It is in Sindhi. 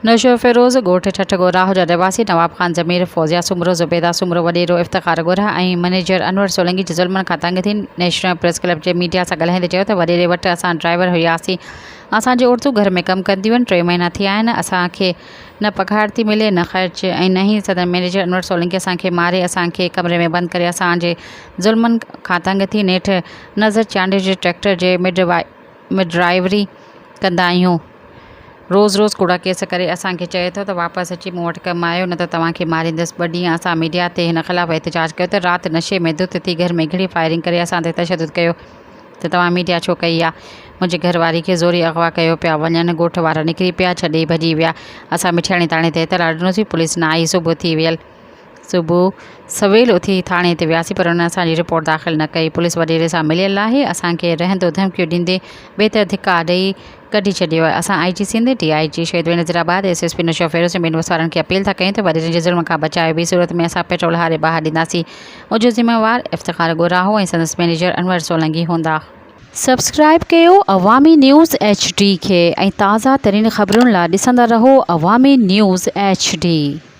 نوشهروفيروز، ڳوٺ ٺٺ ڳوراهو جا رهواسي نواب خان ضمير، فوزيا سومرو، زبيده سومرو، وڏيرو افتخار ڳورها ۽ مئنيجر انور سولنگي جي ظلمن کان تنگ ٿي نيشنل پريس ڪلب جي ميڊيا سان ڳالهائيندي چيو ته وڏيري وٽ اسان ڊرائيور هياسين اسان جون عورتون گهر ۾ ڪم ڪنديون آهن ٽي مهينا ٿيا آهن اسان کي نه پگهار ٿي ملي نه خرچ ۽ نه ئي سندن مئنيجر انور سولنگي اسان کي ماري اسان کي ڪمري ۾ بند ڪري اسان جي ظلمن کان تنگ ٿي نيٺ نظر چانڊيو جي ٽريڪٽر جي مڊ ڊرائيوري ڪندا آهيون. روز روز ڪوڙا ڪيس ڪري اسان کي چئي ٿو ته واپس اچي مون وٽ ڪم آيو نه ته توهان کي ماريندس. ٻه ڏينهن اسان ميڊيا تي هن خلاف احتجاج ڪيو ته رات نشي ۾ ڌت ٿي گهر ۾ گهڙي فائرنگ ڪري اسان تي تشدد ڪيو ته توهان ميڊيا ڇو ڪئي آ. منهنجي گهر واري کي زوري اغوا ڪيو پيا وڃن ڳوٺ وارا نڪري پيا ڇڏي ڀڄي ويا. اسان مٺياڻي ٿاڻي تي اطلاع ڏنوسين پوليس نه آئي صبح ٿي ويل. صبح سويل اٿي ٿاڻي تي وياسين پر انهن اسان جي رپورٽ داخل نه ڪئي. پوليس وڏيري سان مليل آهي. اسان کي رهندو ڌمڪيون ڏيندي ٻئي ته ڌڪا ڏئي ڪڍي ڇڏيو آهي. اسان I G Sindh, D I G Shaheed Benazirabad, S S P Naushahro Feroze ۽ ٻين وسوارن کي اپيل ٿا ڪيون ته وڏيرن جي ظلم کان بچايو ٻي صورت ۾ اسان پيٽرول هاري باهه ڏينداسين. ان جو ذميوار افتخار ڳوراهو ۽ سندس مئنيجر انور سولنگي هوندا. سبسڪرائيب ڪيو عوامي نيوز ايڇ ڊي کي ۽ تازه ترين خبرن لا ڏسندا رهو عوامي نيوز ايڇ ڊي.